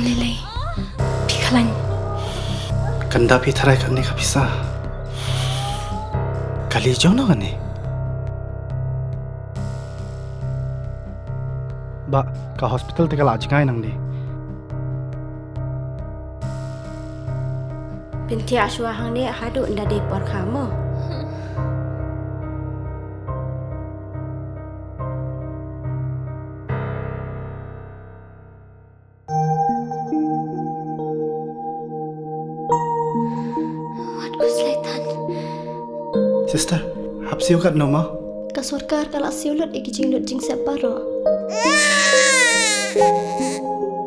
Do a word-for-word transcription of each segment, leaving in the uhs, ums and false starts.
Lele, phi khlañ. Kanda phi tharai kani ka pisa. Kali jong no kani. Ba, ka hospital te ka la jngai nang di. Pynthia shwa hangne haduh nda dei por kha mo. Wat ku slaitan. Sister, hap siew kat no ma? Ka sorkar ka la siew lut i ki jinglut jingsep baroh.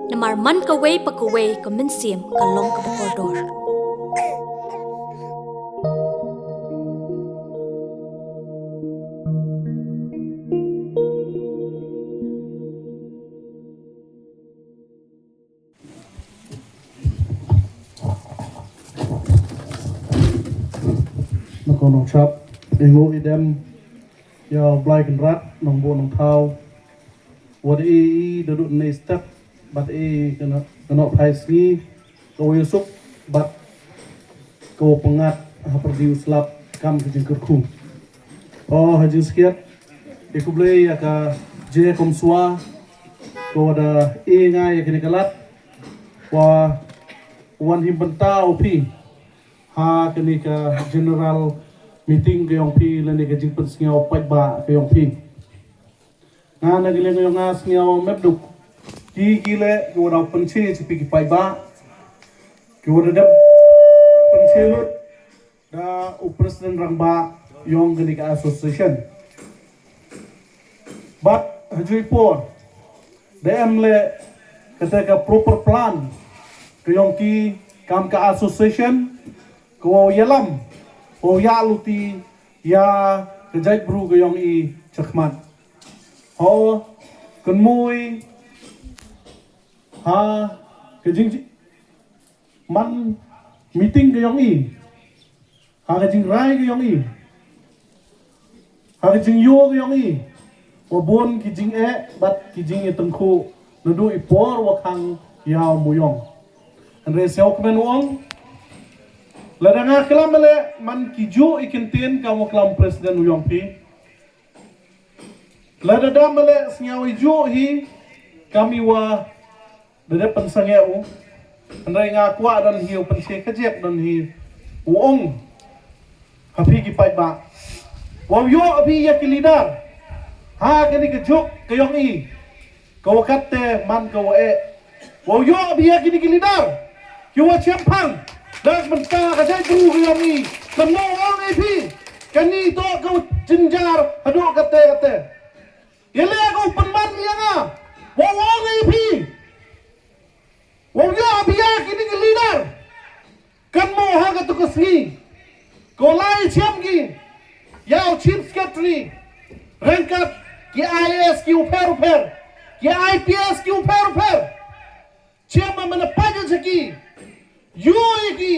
Namar man kawei pa kawei ka mynsiem ka long kaba kordor. Nako nong chap, i ngu i dem, ya Blai Kynrad, nong bu nong thaw. Wat i, i da dut nei step, bat i kano, kano phai sngi, ka wa yusuk, bat ka wa pyngat, ha pyrdi u slap, kam ka jingkyrkhu. O, ha jingskiat, i khublei ya ka J. Komswa, ka wa da i ngai ya kini ka lad, wa wan him bynta u phi, ha kani ka general meeting ka yong phi, lane ka jingpynsngew paidbah ka yong phi. Nga na ki liang yong nga sngew mep duk. Ki ki le ki wa da pynche chi phi ki paidbah. Ki wa da dep pynche lut da u president rangbah yong kani ka association. But ha jui por da em le kata ka proper plan ka yong ki kam ka association ka wa yalam, wa ya luti ya ka jaitbru ka yong i chakhmat. Ho, kynmui, ha, ka jing, man meeting ka yong i, ha ka jingrai ka yong i, ha ka jingyo ka yong i, wa bun ki jingeh, bat ki jingeh tengku, nadu i por wa khang ya mu yong. Hynre seo kmen u ong, lada nga klam le, man ki ju i kyntien ka wa klam president u yong phi. Lada dam le sngew i ju hi, kami wa da dep pynsangeh u. Hynre nga kwah don hi u pynche ka jek don hi u ong ha phi ki paidbah. Wa u yoh phi ya ki leader. Ha kani ka juk ka yong i. Ka wa kat te man ka wa eh. Wow yoh phi ya kini ki leader. Ki wa chemphang. Da mynta ka jaitbru ka yong i. Ka mo ong i phi. Kani to ka jinjar haduh kate kate. Yale ka u pynman ya nga. Wow ong i phi. Wow yoh phi ya kini ki leader. Kan mo ha katu ka sngi. Ko lai chem ki. Ya u Chief Secretary. Rangkat ki I A S ki u pher u pher. Ki I P S ki u pher u pher. Chem ma mana pajak sa ki. Yu i ki.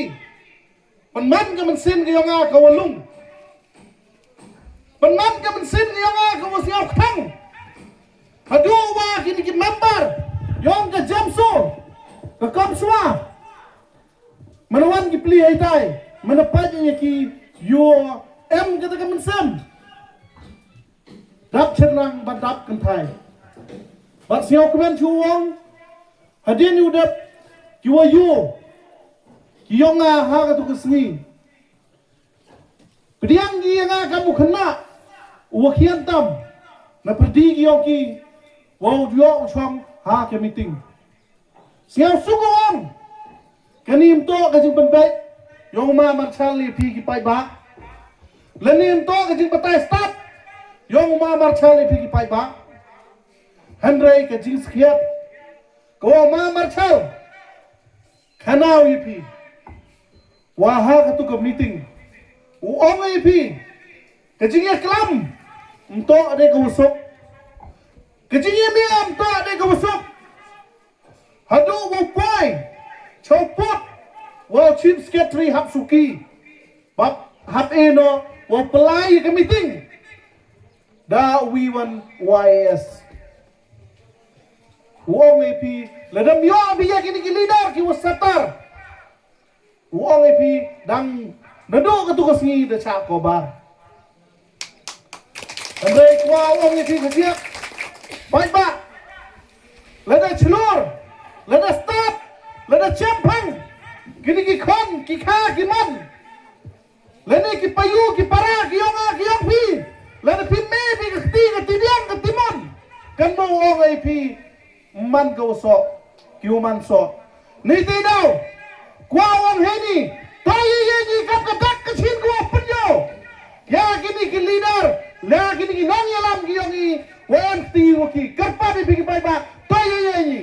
Pynman ka mynsiem ka yong nga ka wa lung. Pynman ka mynsiem ka yong nga ka wa sngewthuh ka thang. Haduh wa kini ki member. Yong ka Jemso. Ka Komswa. Mana wan ki pli haitai, mana pait ya ki yoh em kata ka mynsiem. Dap chyrnang, bad dap kynthai. Bad sngewkmen chu ong, hadien u dep, ki wa yoh, ki yong nga ha katu ka sngi. Pdiang ki ya nga kam u khynnah, u wa khian tam, na pyrdi ki yong ki, wow yoh u chong ha ka meeting. Sngewsuk u ong. Kani ym toh ka jingpynbeit yong u Ma Marshal ya phi ki paidbah. Lane ym toh ka jingbatai stad yong u Ma Marshal ya phi ki paidbah. Hynrei ka jingskhiat ka wa u Ma Marshal khana u ya phi. Wa ha katu ka meeting u ong ya phi. Ka jingyaklam ym toh de ka wa suk. Ka jingyamia ym toh de ka wa suk. Haduh wow poi, chawput, wow Chief Secretary hap suki. Bad hap eno, wow pynlai ka meeting. Da wi wan Y S. U ong i phi, lada ym yoh phi ya kini ki leader ki wa satar, u ong i phi, dang nadooh katu ka sngi da chah kobar. Hynrei kwah u ong i phi ka jiak, paidbah, lada chlur, lada stad, lada chemphang, kini ki khon ki kha ki mon, lane ki payu ki para ki yong nga ki yong phi, lada phi me phi ka kti ka tidiang ka timon, kan mo ong i phi, man ka u soh, ki u man soh. Ni te daw, kwah ong heini, to ye ye ni kam ka dak ka chin ko pynyo. Ya kini ki leader, ya kini ki nongyalam ki yong i, wa em kti wa ki kyrpad i phi ki paidbah, to ye ye ni.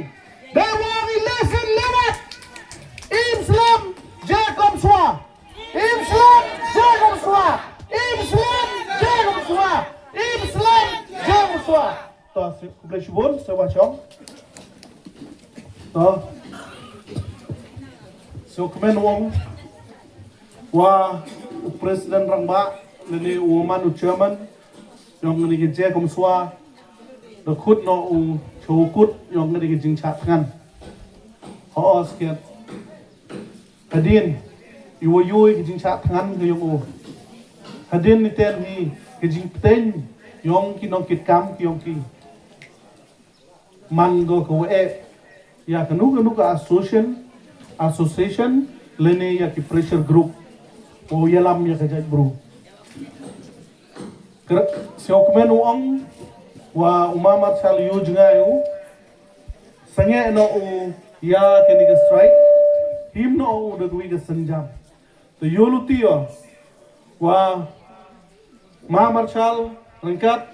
Dei wa ong i lesson lewat. Im slem, Jaiñtia Khamswa. Im slem, Jaiñtia Khamswa. Im slem, Jaiñtia Khamswa. Im slem, Jaiñtia Khamswa. To, si, khublei chibun, sa wa chong. To. So, kmen wong. Wa, u president rangbah, lane u man u chairman, yong kani ka Jaiñtia Khamswa, da khut noh u chawkut, yong kani ka jingchah thngan. Ho, skhet. Hadien, i wa yoh i ka jingchah thngan ka yong u. Hadien ni ten hi ka jingpteng yong ki nongkitkam ki yong ki. Man ko ka wa e ya ka nu ka nu ka association, association, lane ya ki pressure group. Wa yalam ya ka jaitbru. Kra-, siaw kmen u ong, wa u Ma Marshal yu jngai u, sangeh noh u ya kani ka strike, him noh u da kwi ka synjam. Te yu luti o, wa Ma Marshal, ryngkat,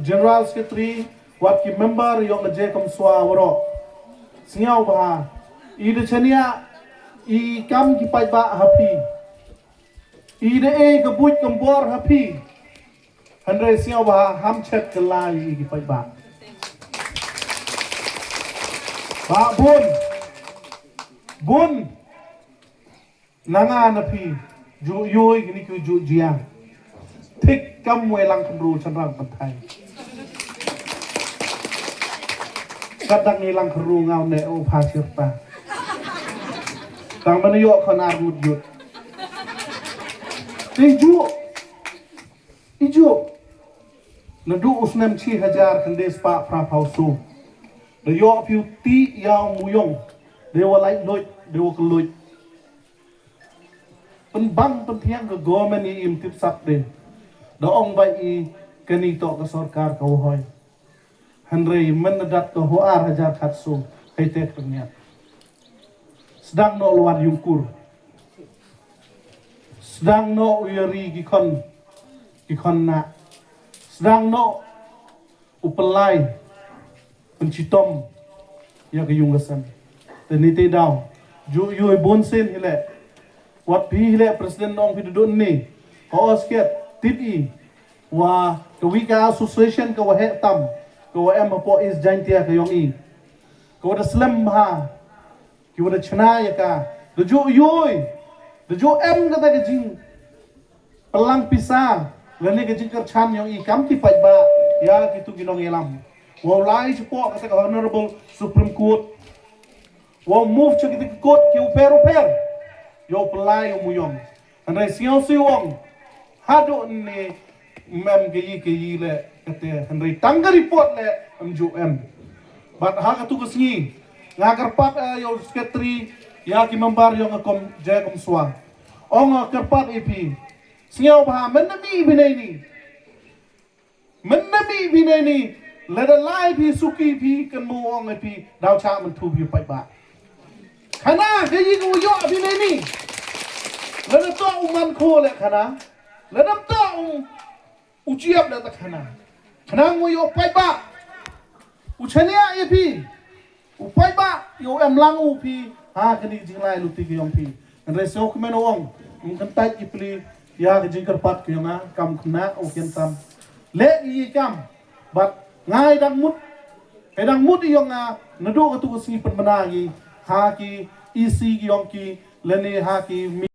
General Secretary, wat ki member yong ka Jaiñtia Khamswa waroh. Sngewbha, i da chaniah i kam ki paidbah ha phi. I da e ka buit ka bor ha phi. Hynrei sngewbha ham chet ka lai i ki paidbah. Ba bun. Bun. Na nga na phi. Ju yoi kini ki ju jiang. Thik kam wei lang khynru chanrang pynthai. Kat dang i lang khynru ngaw ne u pha sirta. Tang ban yoh khon ar ngut yut. Te ju. I ju. Naduh u snem chi hajar khyndai spah phra phaw soo. Da yoh phi u tih ya u Muyong. Da wa lait luit, da wa kylluit. Pynbang pynthiang ka government i im tip sap de. Da ong bai i kani toh ka sorkar ka wa hoi. Hynrei mynda dat ka ho ar hajar khatsoo, hei te pyngiat. Sdang noh luan yungkur. Sdang noh u yari ki khon, ki khon na. Sdang noh u pynlai, pynchitom, ya ka yung ka sem. Te ni te daw, ju yoi bun sien hi le. Wat phi hi le president ong phi dudun ni. Ka os kiat, tip i. Wa, ka wi ka association ka wa heh tam, ka wa em hapoh East Jaintia ka yong i. Ka wa da slem ha, ki wa da chna ya ka. Da ju yoi, da ju em kata ka jing. Pynlang pisa, lane ka jingkyrchan yong i kam ki paidbah, ya ki tu ki nongyalam. Wow lai chapoh kata ka Honorable Supreme Court. Wow move cha ki tu ki court ki u pher u pher. Yow pynlai u Muyong. Hynrei sngewsih ong. Haduh ni mem ka yi ka yi le kate. Hynrei tang ka report le em ju em. Bad ha ka tu ka sngi. Nga kyrpad, eh, yow secretary, ya ki member yong ka kom, Jaiñtia Khamswa. Ong nga kyrpad i phi. Sngewbha, mynda mi bini ni. Mynda mi bini ni, lada lai phi suki phi kan mo ong phi, daw cha man thu phi paidbah. Khana, ka yi ko yoh bini ni. Lada toh u man ko le khana. Lada toh u, u chiap le ta khana. Khana ngo yoh paidbah. U chania ya phi. U paidbah, yow em lang u phi, ha, kani ka jinglai luti ka yong phi. Hynrei sngewkmen ong, ym kyntait ki pli, ya ka jingkyrpad ka yong nga, kam khana, u kian tam. Le i kam, bad ngai dang mut, e dang mut i yong nga, naduh ka tu ka sngi pynmana ki, ha ki, E C ki yong ki, lane ha ki,